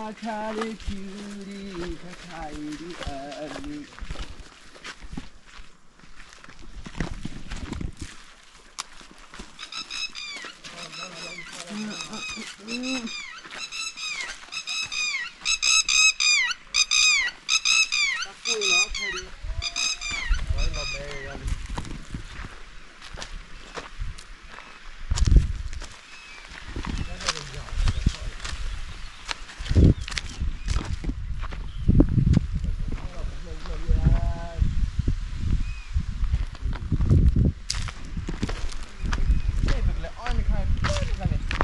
ခါခါလံခံလံ ခါခါအံၤဒ်အလံ အိၣ်အံၤ တၢ်ဒီးအံၤလၢ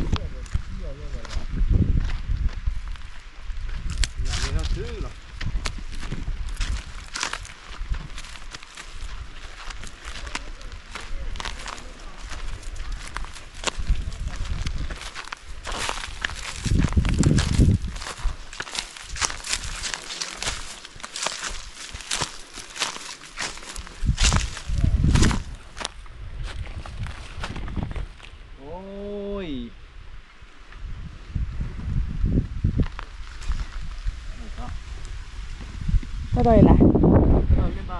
လ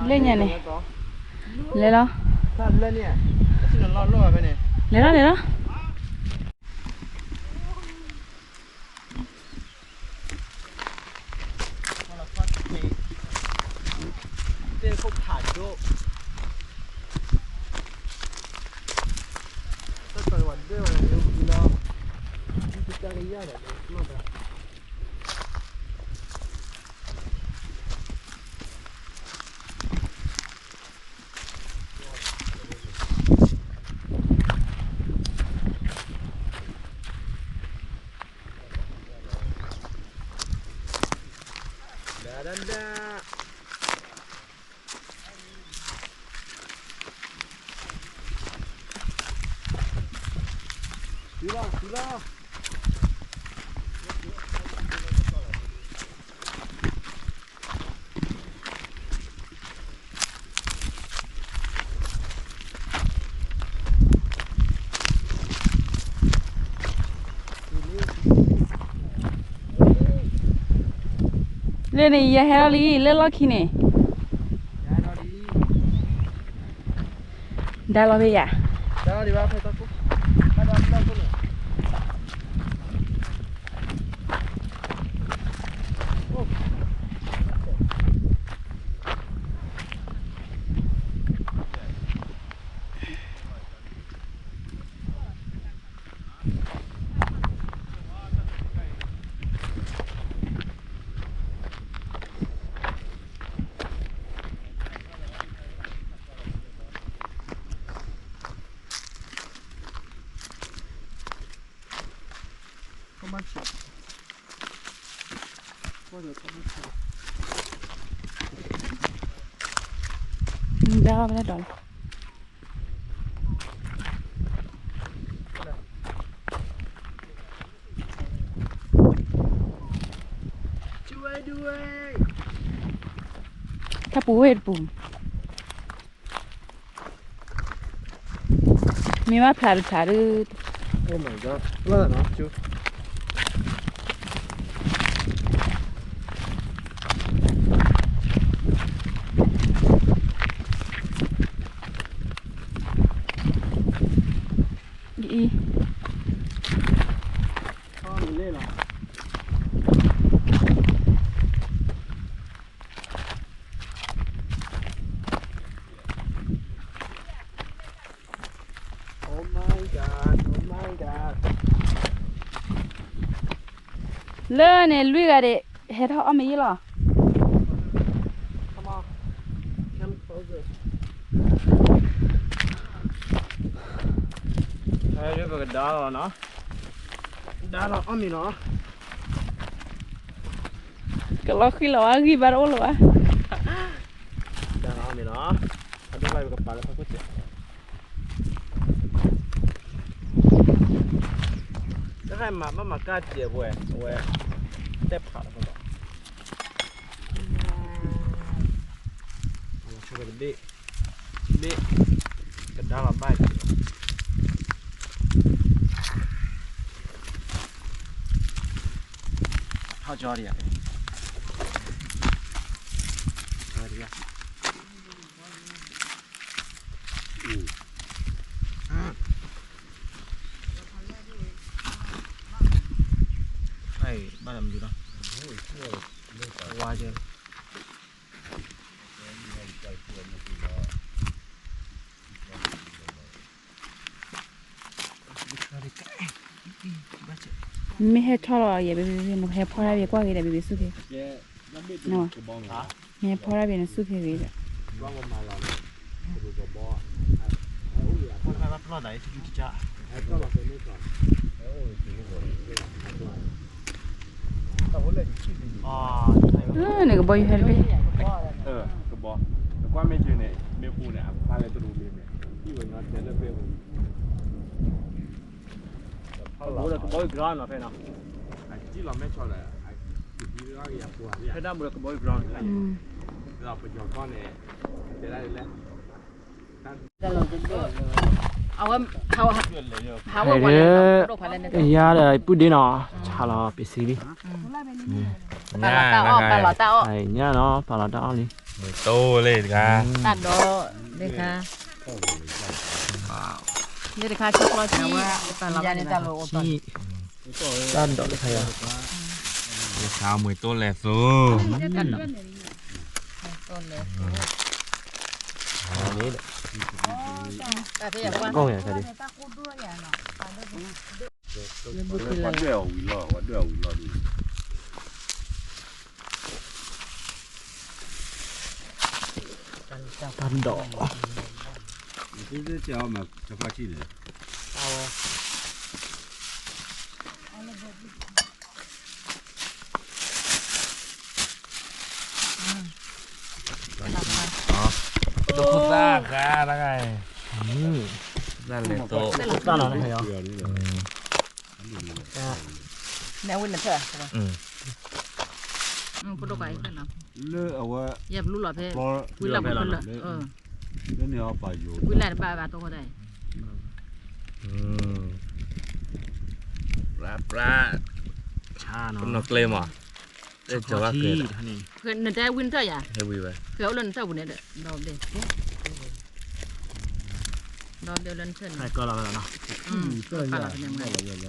ၢညါန့ၣ် လဲၤလီၤ လဲၤလီၤ လဲၤလီၤ လဲၤလီၤ တဲခိၣ်ဖးဒိၣ် တၢ်ကဝၤဒဲဝဲန့ၣ် ဝံၤလီၤ ဒ်တၢ်ကယၢ်ဒီး ကျီၢ်ဘၣ် ဒါဒါဒါ တုၤလီၤ တုၤလီၤ လၢန့ၣ် ယဟဲလီၤလံ လၢလီၢ်ခံန့ၣ် ဒါလီၤဖဲယၤ ဒါဘယ်တော့လဲ တၢ်ပူၤဝဲတပူၤ မ့ၢ်ဘၣ်ဖျါတဖျါဒီး Oh my god. အံၤ လၢန့ၣ်လွံၢ်ဂၤဒဲး ဟဲထီၣ်အီၣ်မ့ၤယ့ၢ်လီၤ. ပကဒါလီၤနီၤ, ဒါလီၤအီၣ်မ့ၤနီၤ, ကလီၤဃံလီၤဝဲ ဂံၢ်ဘါတအိၣ်လၢၤဘၣ်, ဒါလီၤအီၣ်မ့ၤနီၤ, အဒိၣ်ဘၣ်ပကပာ်လၢဖးခိၣ်စဲး တခါမၤဘၣ်မၤကၢ်စဲးပှဲၤ အဝဲ တဲဖးလီၤဖဲဘၣ်, ဆၢကဘ့ၣ် ဘ့ၣ် ကဒါလီၤဘၣ် ထီၣ်ကၠီဒံးဧါ, ကၠီဒံးဧါ, ဘၣ်လီၤမနုၤလီၤ, ဝါကဲ မ့ၢ်ဟဲထီၣ်လီၤယဲ ဘ့ၣ်ဘ့ၣ်ဘ့ၣ် နဟဲဖီတၢ်ဘ့ၣ်ကွၢ်ဂ့ၤဒီး ဘ့ၣ်ဘ့ၣ်ဆူၣ်ဖဲ, နဟဲဖီတၢ်ဘ့ၣ်နဆူၣ်ဖဲဂ့ၤဒီး နကဘီယူၤဟဲတဘ့ၣ်, ကဘီ, နကွၢ်မ့ၢ်က့ၤန့ၣ် မ့ၢ်ပူၤန့ၣ် အဖျါလဲၣ်တရူးလံန့ၣ် ကဘီ ကဘီ ground နီၤဖဲနီၤ, ဖဲဒၣ်မူလၢကဘီ ground န့ၣ်, ပယီၤကီၢ်န့ၣ် တဲဒၣ်လဲၣ် အဝဲ ဟးဝဲ ဟးဝဲ ယၤဒီးပုၢ်ဒ့နီၤ, ဆါလီၤပ့ၤစံလံ, ပာ်လီၤတၢ်အီၣ် ပာ်လီၤတၢ်အီၣ်, ညါနီၤ ပာ်လီၤတၢ်အီၣ်လံ, မ့ၢ်တိၢ်လၢတခါ, တၢ်ဒီး လၢတခါ, လၢတခါ ဆီကျီထံ, ပာ်လီၤတၢ်အီၣ်, တၢ်ဒီးတခါယၤ, တၢ်မ့ၢ်တိၢ်လဲၤသိ, ကီၢ်ဝဲတခါဒံး, တၢ်ဒီး တၢ်လဲၤသိ, တၢ်လီၤတၢ်အီၣ်, လၢအဝဲ ယဘျုးလီၤဖဲ ဝံၤလၢ်ဖဲလီၤ, လၢန့ၣ်အီၤပာ်ယိၤ ဝံၤလၢ်တဘၣ်ဘၣ်တိၢ်ဃီတၢ်အံၤ, ပျၢ်ပျၢ်, ပနီၢ်ကျဲမး, နတဲဝံၤနတၢ်ယၤ, ဖဲအိၣ်လၢနတၢ်ပူၤန့ၣ်ဒီး ဒီဘ့ၣ် ဒီဘ့ၣ်လၢနထၢၣ်န့ၣ်, ကလီၤလီၤ,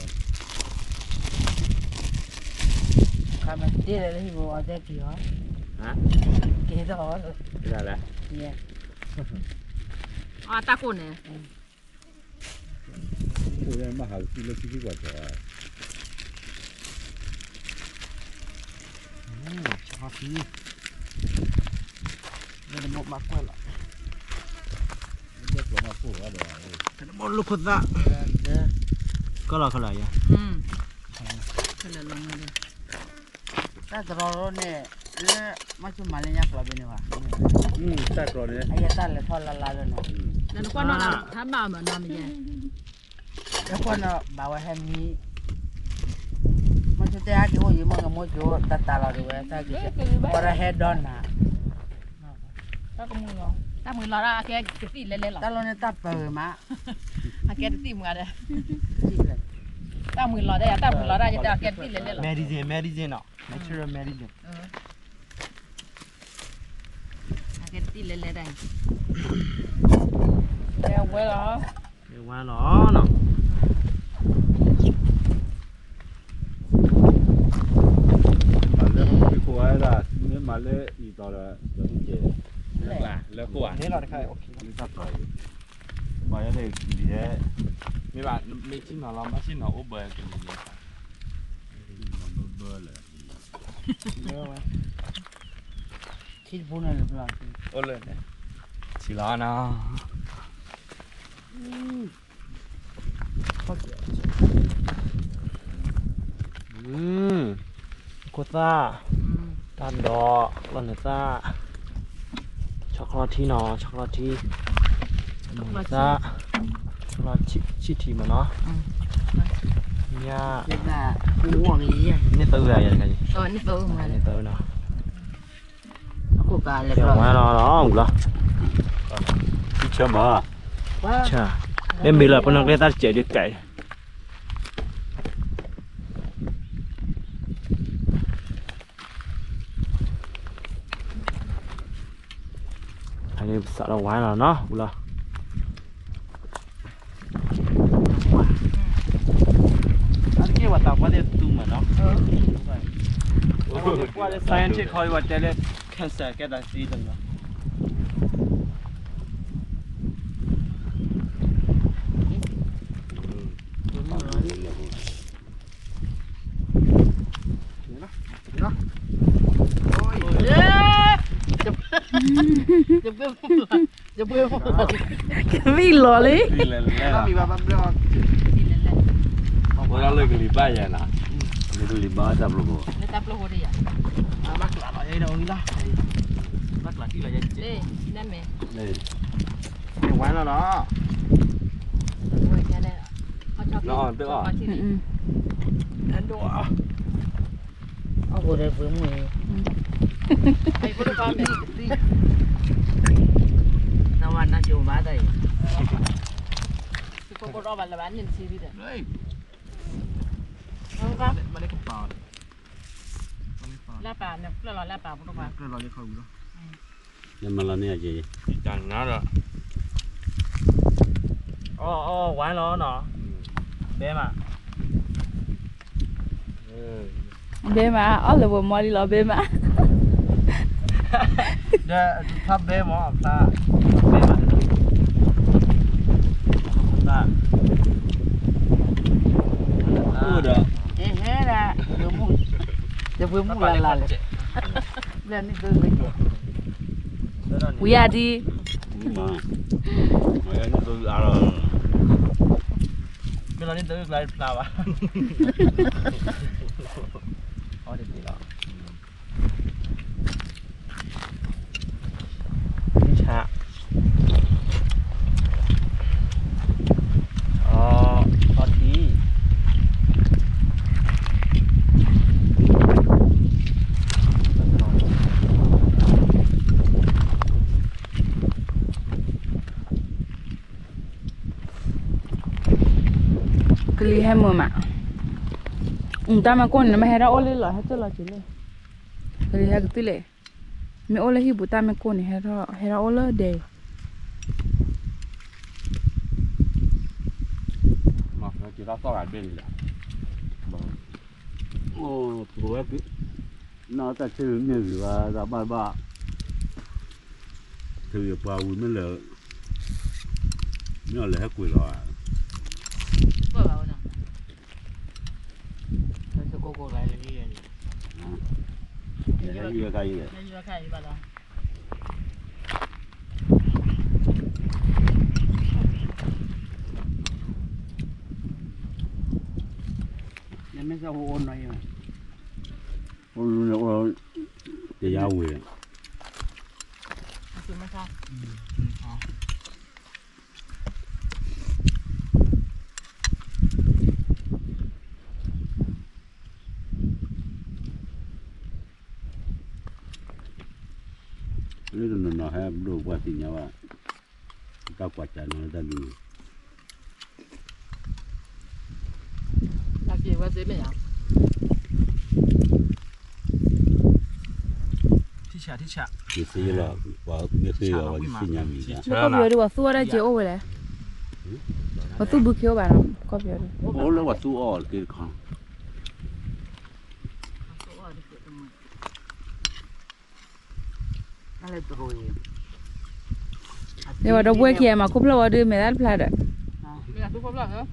ခါမ့ၢ်တ့ၢ်လၢဟံၣ်ဖိအီၤတဲက့ၤအီၤ, က့ၤထီၣ်အီၤ, အတၢ်ကိၢ်န့ၣ်, မ့ၢ်ဟးကသံၣ်လၢခံခံကွၢ်ကီၤ, ဆီဖံ, လၢနမိၢ်မၤကွၢ်လီၤ, လၢနမိၢ်လိာ်ခိၣ်သၣ်, ကလီၤကလီၤယၤ, တၢ်တရီၤရိန့ၣ် လၢမၤဆိမၤလၢညါကျိးဘ့ၣ်န့ၣ်ဘၣ်, တၢ်ကျိးန့ၣ် အယဲတၢ်လဲၤထီၣ်လၢ်လၢ်လၢနီၤ, နကွၢ်နီၢ်လၢ် ဟးဘၣ်အမၤနီၤမယဲ, ယကွၢ်နီၢ်ဘၣ်ဝဲဟဲမံ မ့ၢ်ဆိတဲဟဲက့ၤအိၣ်ယံၤ မ့ၢ်ကမိၣ်က့ၤအိၣ်တၢ်တၢ်လီၤဒ်ဝဲ တၢ်က့ၤ ပှၤတၢ်ဟဲဒီနၤ တၢ်မုာ်လီၤဒၣ် အကဲကသံၣ်လဲၤလဲၤလီၤ တၢ်လီၢ်န့ၣ်တၢ်ပၢၤမး အကဲတသံၣ်မးဒီး တၢ်မုာ်လီၤဒၣ် တၢ်မုာ်လီၤဒၣ် ယတဲအကဲတသံၣ်လဲၤလဲၤလီၤ medicine medicine နီၤ natural medicine အကဲတသံၣ်လဲၤလဲၤဒၣ် ဝဲလီၤ ဝဲလီၤနီၤ မၤလၢဟီၣ်ခိၣ်ဝဲဒၣ် မ့ၢ်မၤလၢအံၤတီၤဒီး ဒီးတကဲး လၢခိၣ်ဧါ လၢတၢ်တီၤအံၤ မၤလၢန့ၣ် မ့ၢ်ဘၣ် မ့ၢ်ထံနီၤလီၤ မ့ၢ်ထံနီၤအိၣ်ဘၢကန့ၣ် မၤဘၢဘၢလၢ ထံတပူၤန့ၣ်လၢဘျီ, အိၣ်လၢန့ၣ်, ထံလီၤနီၤ, ခိၣ်သၣ်, တၢ်ဒီး လီၤနသၣ်, ဆီၣ်ချီထံနီၤ, ဆီၣ်ချီထံ, သၣ်, ဆီၣ်ချီဆံၣ်ထံမ့ၢ်နီၤ, ညၣ်, န့ၢ်သၢဂၤယၤတခါ, န့ၢ်သၢဂၤနီၤ, ဝါလီၤလီၤ, လီၤ, ဆၢမး, မ့မ့ၢ်လၢပနီၢ်ကျဲသၣ်တစဲးဒုးကဲ, အန့ၣ်ပစးထီၣ်ဝါလီၤနီၤ, ဝူလီၤ, အက့ၢ်ဝဲသးပှၢ်သ့ၣ်သူမးနီၤ, ပှၢ်လၢ scientist ခီဝဲတဲလၢ cancer ကဲသးသ့တနီၤ ဝံၤလီၤလံ, ဝဲဒၣ်လၢကလံၤဘၣ်ယၤနီၤ, လၢကလံၤဘၣ်တၢ်ပျိဘိ, လၢတၢ်ပျိဘိတယၤ, ဘၣ်ကျးလီၤယဲဒီးဝံၤလီၤ, ဘၣ်ကျးထံလီၤယဲ, ဝါလီၤလီၤ, အီၣ်ဒိၣ်အီၣ်, အီၣ်ဒိၣ်အီၣ်, အီၣ်ကိၣ်ဒီးပှ့ၤမုၢ်အံၤ, နဝၤနကၠိဘၣ်တၢ်အံၤ, ကဘၣ်လၢဘၣ်န့ၣ်တဆံဘံၣ်ဒီး, လၢပာ်နကျၢၢ်လီၤလၢပာ်ပဒိၣ်ပှၤ, နမၤလီၤန့ၢ်အက့, တၢ်နါဒီး, အီၣ်အီၣ်ဝါလီၤနီၤ, ဘဲမး, ဘဲမး အီၣ်လၢပှၤမီလံလီၤ ဘဲမး, ဒီးဖျါဘဲမး ဖျါ, ဘဲမး, အိၣ်ဒီး, ဟဲဒၣ်, တပှ့ၤမုၢ်လၢ်လၢ်လၢ, ဝံၤယၤဒံး, မၤ, မၤယၤန့ၣ်သိအါလီၤ, မ့ၢ်လီၤန့ၣ်သိကျါဖျါဘၣ်, အီၣ်တသ့လီၤ, ဆၣ်, အီၣ်ထံ ကလံၤဟဲမုာ်မး, တၢ်မ့ၢ်ကိၢ်န့ၣ် နမ့ၢ်ဟဲထီၣ်အိၣ်လၢလီၤ ဟဲကၢၢ်လီၤက့ၤလၢ, ကလံၤဟဲကတုၤလဲၣ်, မ့ၢ်အိၣ်လၢဟံၣ်ပူၤတၢ်မ့ၢ်ကိၢ်န့ၣ် ဟဲထီၣ်အိၣ်လၢဒဲ, မၤက့ၤတၢ်သီၣ်ဂၤဘ့ၣ်န့ၣ်လီၤ, အိၣ်, နီၢ်တၢ်ဆၢမ့ၢ်ဂ့ၤဘၣ် တၢ်ဘၣ်ဘၣ်, ထုးယပှၤဝံၤမ့ၢ်လၢာ်, မ့ၢ်အီၤလဲၤဟဲကွံာ်လီၤဧါ, ကိၢ်ဘၣ်ဝဲနီၤ, ကိၢ်ကိၢ်လၢယဲန့ၣ်, ယဲခါယဲ, နမ့ၢ်စၢ်အိၣ်အိၣ်နီၤယဲ, အိၣ်လူန့ၣ်အိၣ်, တယါဝဲ လၢတနီၤနီၤဟဲဘျိၣ်ပှၤသ့ၣ်ညါဘၣ်, တၢ်ကွၢ်စၢ်နီၤလၢတၢ်ဒုးန့ၣ်, ထံဆးထံဆး, မ့ၢ်ဃ့လီၤ, ပှၤမ့ၢ်ဃ့လီၤ ပှၤသ့ၣ်ညါမံၤဘၣ်, ကီၢ်ပယီၤဒုး ပှၤသူအီၣ်တၢ်ကဲအိၣ်ဝဲလဲၣ်, ပှၤသူဘုခ့အိၣ်ဘၣ်နီၤ, ကီၢ်ပယီၤဒုး, အိၣ်လၢပှၤသူအီၣ်တက့ၢ်တခီ ဒီးပှၤဒီပုၢ်ဝဲၢ်ခံဂၤမၤခိၣ်ဖျီၣ်ဝဲဒုး မဲာ်သၣ်တဖျါဒီး, တံၤမီၤဆိၣ်ထံသုမဲာ်ဘၣ်,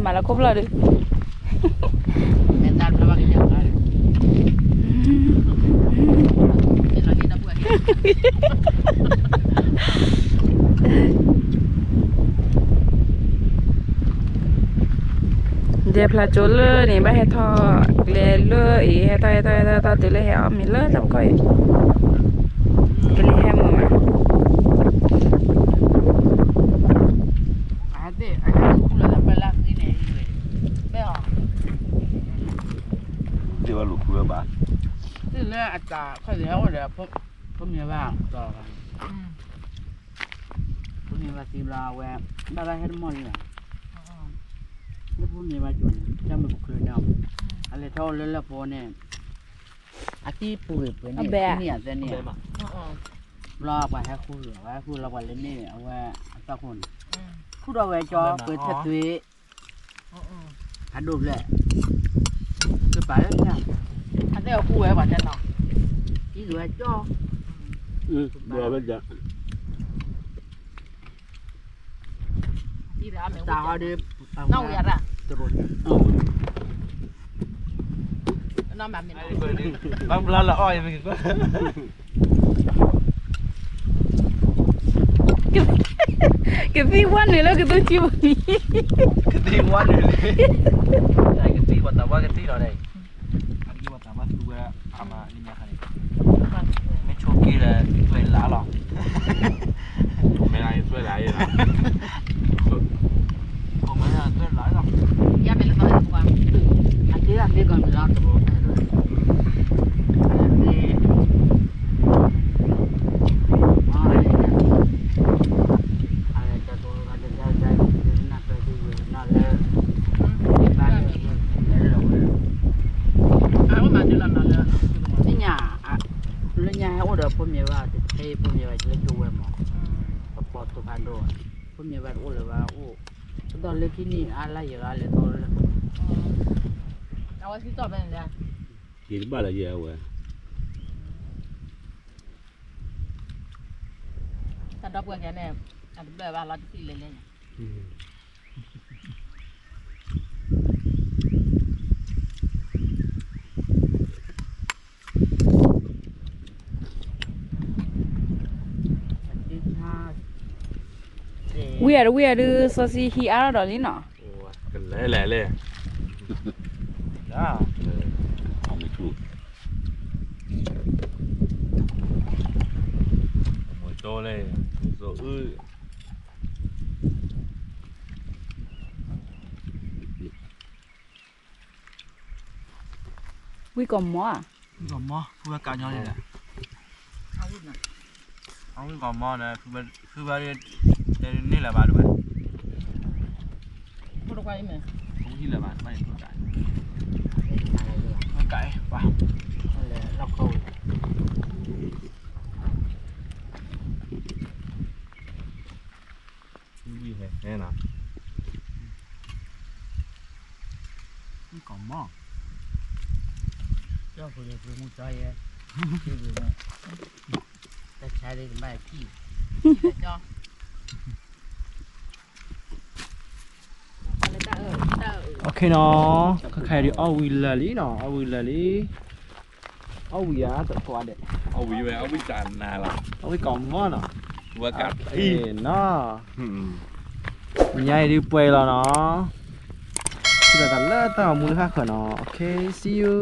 မၤလီၤခိၣ်ဖျီၣ်ဒုး, မဲာ်သၣ်ဖျါဘၣ်ကညါဘၣ် ဒဲဖျါကၠိလၢန့ၣ် ဘၣ်ဟဲထီၣ်ကျဲလၢအံၤ ဟဲထီၣ်ဟဲထီၣ်ဟဲထီၣ်ဟဲထီၣ်တုၤလၢဟဲအီၣ်မ့ၤလၢ တၢ်ပကီၢ်အံၤ ကလဲၤဟဲမုာ်မး သ့ၣ်ဝဲလူၤဃုဝဲဘၣ် သ့ၣ်လၢအတၢ်ခီၣ်လၢဟဲအိၣ်ဒီး ဖိမ့ၢ်ဘၣ် ဖိမ့ၢ်ဘၣ်သံဘျီဝဲ ဘၣ်ဘၣ်ဟဲတမီၢ်လံဘၣ် လၢဖိမ့ၢ်ဘၣ်ကၠိန့ၣ် တၢ်မ့ၢ်ပချုးန့ၣ် အလဲၤထီၣ်အိၣ်လၢလၢဖိန့ၣ် အသံပူၤဂ့ၤပှဲၤန့ၣ် န့ၢ်အသဲန့ၣ် ဘျီပှၤဟဲဃုလီၤ ပှၤဟဲဃုလီၤပှၤလဲၤန့ၢ်အဝဲအသီခိၣ်န့ၣ် ဃုဒီးဝဲကၠီပှဲၤထဲသွံ ဖးဒိၣ်ဖျဲၣ် ကပာ်လၢဖျၢၣ် အသဲအဃူဝဲပှၤတဲနီၤ အံၤဝဲကၠီ ဘျီဝဲဒၣ် တၢ်ဟီဒီး နီၣ်ဝံၤအရၣ် တရိးန့ၣ် ဘၣ်ဘျီလၢအီၣ် ကသံၣ်ဝါနုာ်လၢကသူထံပူၤန့ၣ် ကသံၣ်ဝါနုာ်လံ ကသံၣ်ဝါတၢ်ဝါကသံၣ်လီၤန့ၣ် အကသံၣ်ဝါတၢ်ဝါသူဝဲအါမးလၢညါခါန့ၣ် မ့ၢ်ဆိက့ၤဒီး သွဲၣ်လးလီၤ မ့ၢ်သွဲၣ်လးလီၤ ယါမ့ၢ်လၢ အသ့အသ့ကီးမ့ၢ်လီၤတဘိ သ့ၣ်ညါ လၢညါဟဲအိၣ်ဒီးဖိမ့ၢ်ဘၣ် တထဲဖိမ့ၢ်ဘၣ် လၢကၠိဝဲမး ပပိာ်တိၤဖးဒိၣ် ဖိမ့ၢ်ဘၣ်တအိၣ်လၢၤဘၣ်အိၣ် ကဒီးလၢခံနံၣ်အါလါယံၤဂၤလဲၤထီၣ်လၢ အဝဲသံတီၢ်ဖဲန့ၣ်လဲၣ် ယတဘၣ်လၢယဲအဝဲ တၢ်ဒီပုၢ်ဝဲၢ်ခဲန့ၣ် အတဘျၢၣ်ဘၣ်လီၤတသံၣ်လဲၤလဲၤ ဝံၤအံၤတဝံၤအံၤဒုး စီဆှံဟံးအါထီၣ်ဒီးလံနီၤ ကလဲၤလဲၤလဲၤ မူတိလဲၣ် စိအု ဝံကိးမီၤဧါ ဝံကိးမီၤ ဖုဝဲကးညီန့ၣ်ဒီး အဝံကိးမီၤန့ၣ် ဖုဝဲ တဲန့ၢ်လၢၤဘၣ်တဝဲ ဖိတခွါအံၤမ့ၢ် ဖိဟံၣ်လၢၤဘၣ် တဘၣ်အံၤဖိကး ဖိကးအံၤ ပှၤ ဝံၤဟဲဟဲနီၤ ဝံကိးမီၤ ကၠီဖိလၢဖုမူကၠီယဲ တၢ်ဆါလၢကဘၣ်ခံ OK နီၤ ခဲခါအံၤဒုးအီၣ်ဝံၤလၢာ်လံနီၤ အီၣ်ဝံၤလၢာ်လံ အီၣ်ဝံၤယၤတကိးဒဲး အီၣ်ဝံၤဝဲ အီၣ်ဝံၤတၢ်နၤလီၤ အီၣ်ဝံၤကိးမီၤနီၤ ဝဲကးအံၤနီၤ ညါအံၤဒုးပှဲၤလီၤနီၤ ထံၣ်လိာ်သးလၢတၢ်ဂီၤမူလၢဟါခီနီၤ OK see you